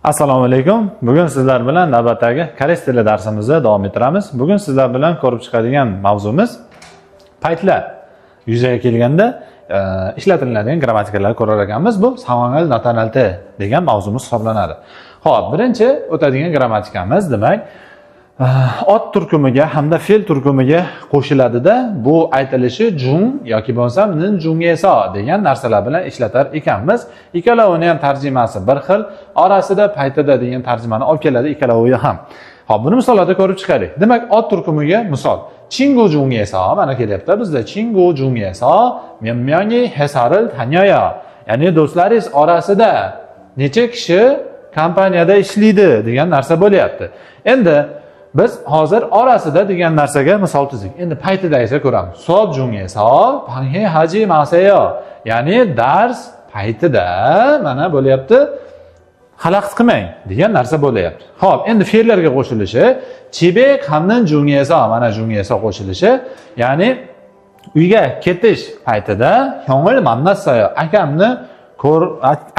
Assalomu alaykum. Bugun sizlar bilan navbatdagi koreys tili darsimizni davom ettiramiz. Bugun sizlar bilan ko'rib chiqadigan mavzumiz paytlar yuzaga kelganda ishlatiladigan grammatikalarni ko'rar ekanmiz. Bu 상황을 나타낼 때 degan mavzumiz hisoblanadi. Xo'p, birinchi o'tadigan grammatikamiz, demak, ot turkumiga hamda fe'l turkumiga qo'shiladida, bu aytilishi 중 yoki bo'lmasam 는 중에서 degan narsalar bilan ishlatar ekanmiz. Ikkalovini ham tarjimasi bir xil, orasida, paytida degan tarjimani olib keladi ikkalovi ham. Xo'p, buni misollarda ko'rib chiqaylik. Demak, ot turkumiga misol. 친구 중에서 mana kelyapti bizda 친구 중에서 몇 명이 회사를 다녀요. Ya'ni do'stlaringiz orasida necha kishi kompaniyada ishlaydi degan narsa bo'lyapti. Endi biz hozir orasida degan narsaga misol tuzdik. Endi paytida esa ko'ramiz. 수업 중에서 방해하지 마세요. Ya'ni dars paytida mana bo'lyapti, xalaqit qilmang degan narsa bo'lyapti. Xo'p, endi fe'llarga qo'shilishi 집에 가는 중에서, mana 중에서 qo'shilishi, ya'ni uyga ketish paytida 형을 만났어요.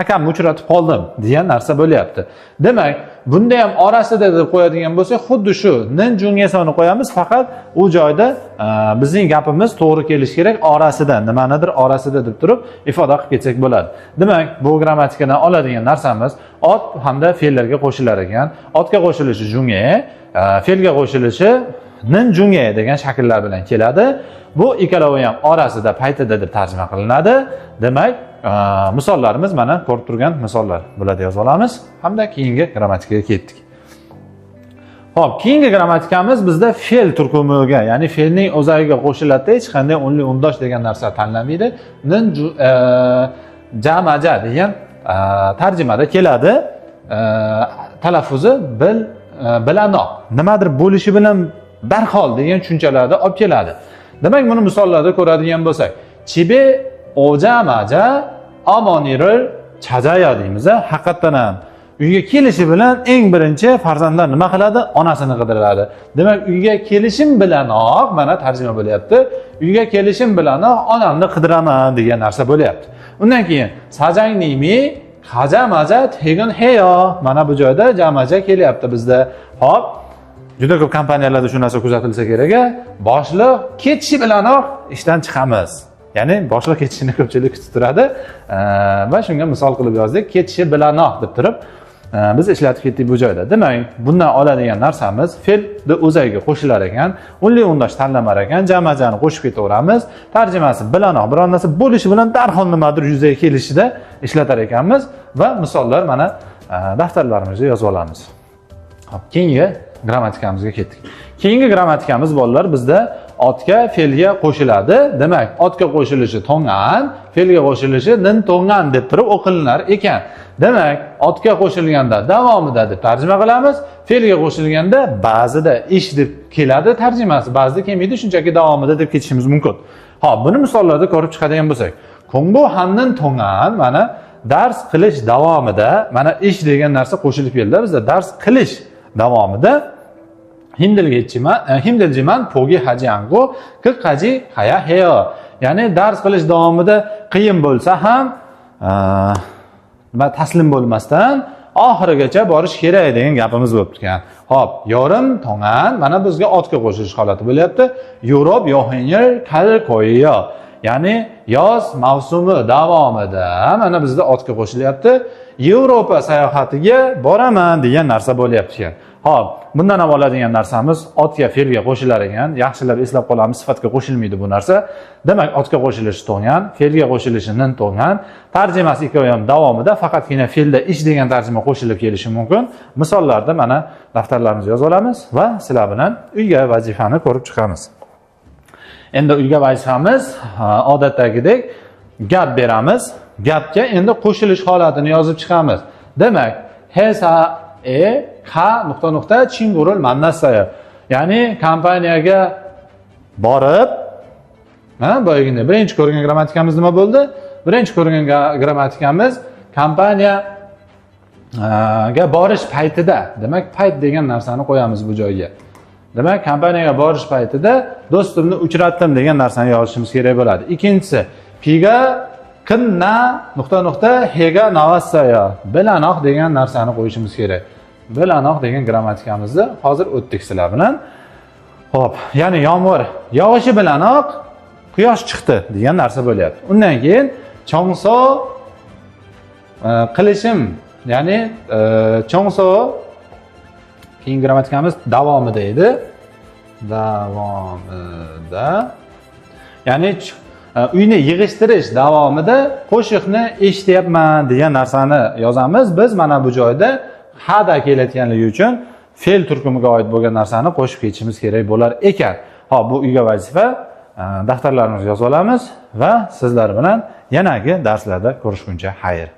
Akamni uchratib qoldim degan narsa bo'lyapti. Demak, bunda ham orasida deb qo'yadigan bo'lsak, xuddi shu 는 중에서ni qo'yamiz, faqat u joyda bizning gapimiz to'g'ri kelishi kerak, orasida, nimanidir orasida deb turib ifoda qilib ketsak bo'ladi. Demak, bu grammatikadan oladigan narsamiz ot hamda fe'llarga qo'shilar ekan. Otga qo'shilishi 중에, fe'lga qo'shilishi 는 중에 degan shakllar bilan keladi. Bu ikkalovi ham orasida, paytida deb tarjima qilinadi. Demak, misollarimiz mana ko'rib turgan misollar bularda yozib olamiz hamda keyingi grammatikaga ketdik. Xo'p, keyingi grammatikamiz bizda fe'l turkumiga, ya'ni fe'lning o'zagiga qo'shiladi, hech qanday unli undosh degan narsa tanlanmaydi. 는 자마자 degan tarjimada keladi. Talaffuzi bil bilanoq, nimadir bo'lishi bilan darhol degan tushunchalarni olib keladi. Demak, buni misollarda ko'radigan bo'lsak, 집에 오자마자 어머니를 찾아요 deymiz. Haqiqatdan ham uyga kelishi bilan eng birinchi farzandlar nima qiladi? Onasini qidiradi. Demak, uyga kelishim bilanoq, mana tarjima bo'lyapti. Uyga kelishim bilanoq onamni qidiraman degan narsa bo'lyapti. Undan keyin 사장님이 가자마자 퇴근해요. Mana bu joyda 자마자 kelyapti bizda. Xo'p, juda ko'p kompaniyalarda shu narsa kuzatilsa kerak. Boshliq ketishi bilanoq ishdan chiqamiz. Ya'ni boshliq ketishini ko'pchilik kutib turadi. Va shunga misol qilib yozdik. Ketishi bilanoq deb turib biz ishlatib ketdik bu joyda. Demak, bundan oladigan narsamiz fe'lni o'zagiga qo'shilar ekan, unli undosh tanlamar ekan, 자마자ni qo'shib ketaveramiz. Tarjimasi bilanoq, biror narsa bo'lishi bilan darhol nimadir yuzaga kelishida ishlatar ekanmiz va misollar mana daftarlarimizga yozib olamiz. Xo'p, keyingi grammatikamizga ketdik. Keyingi grammatikamiz, bolalar, bizda otga, fe'lga qo'shiladi. Demak, otga qo'shilishi 동안, fe'lga qo'shilishi 는 동안 deb turib o'qilinar ekan. Demak, otga qo'shilganda davomida deb tarjima qilamiz, fe'lga qo'shilganda ba'zida ish deb keladi tarjimasi, ba'zida kelmaydi, shunchaki davomida deb ketishimiz mumkin. Xo'p, buni misollarda ko'rib chiqadigan bo'lsak, 공부하는 동안, mana dars qilish davomida, mana ish degan narsa qo'shilib keldi bizda, dars qilish davomida 힘들지만 포기하지 않고 끝까지 가야 해요. Ya'ni dars qilish davomida qiyin bo'lsa ham nima, taslim bo'lmasdan oxirigacha borish kerak degan gapimiz bo'lib turgan. Xo'p, 여름 동안, mana bizga otga qo'shilish holati bo'lyapti. 유럽 여행을 갈 거예요. Ya'ni yoz mavsumi davomida, mana bizda otga qo'shilyapti. Yevropa sayohatiga boraman degan narsa bo'lyapti ekan. Xo'p, bundan ham oladigan narsamiz otga, fe'lga qo'shilar ekan. Yaxshilab eslab qolamiz, sifatga qo'shilmaydi bu narsa. Demak, otga qo'shilishi 동안, fe'lga qo'shilishi 는 동안. Tarjimasi ikkovi ham davomida, faqatgina fe'lda ish degan tarjima qo'shilib kelishi mumkin. Misollarda mana daftarlarimizga yozib olamiz va sizlar bilan uyga vazifani ko'rib chiqamiz. Endi uyga vazifamiz odatdagidek gap beramiz. Gapga endi qo'shilish holatini yozib chiqamiz. Demak, 회사에 가 nuqta nuqta 친구를 만났어요. Ya'ni kompaniyaga borib, ha, boyagina birinchi ko'rgan grammatikamiz nima bo'ldi? Birinchi ko'rgan grammatikamiz kompaniyaga borish paytida. Demak, payt degan narsani qo'yamiz bu joyga. Demak, kompaniyaga borish paytida do'stimni uchratdim degan narsani yozishimiz kerak bo'ladi. Ikkinchisi, 비가 Qinna nuqta nuqta hega navassayo. Bilanoq degan narsani qo'yishimiz kerak. Bilanoq degan grammatikamizni hozir o'tdik sizlar bilan. Xo'p, ya'ni yomg'ir yog'ishi bilanoq quyosh chiqdi degan narsa bo'lyapti. Undan keyin chongso qilishim, ya'ni chongso keyin grammatikamiz davomida edi. Davomida, ya'ni uyni yig'ishtirish davomida qo'shiqni eshityapman degan narsani yozamiz. Biz mana bu joyda hada kelayotganligi uchun fe'l turkumiga oid bo'lgan narsani qo'shib ketishimiz kerak bo'lar ekan. Xo'p, bu uyga vazifa, daftarlarimizga yozib olamiz va sizlar bilan yanagi darslarda ko'rishguncha xayr.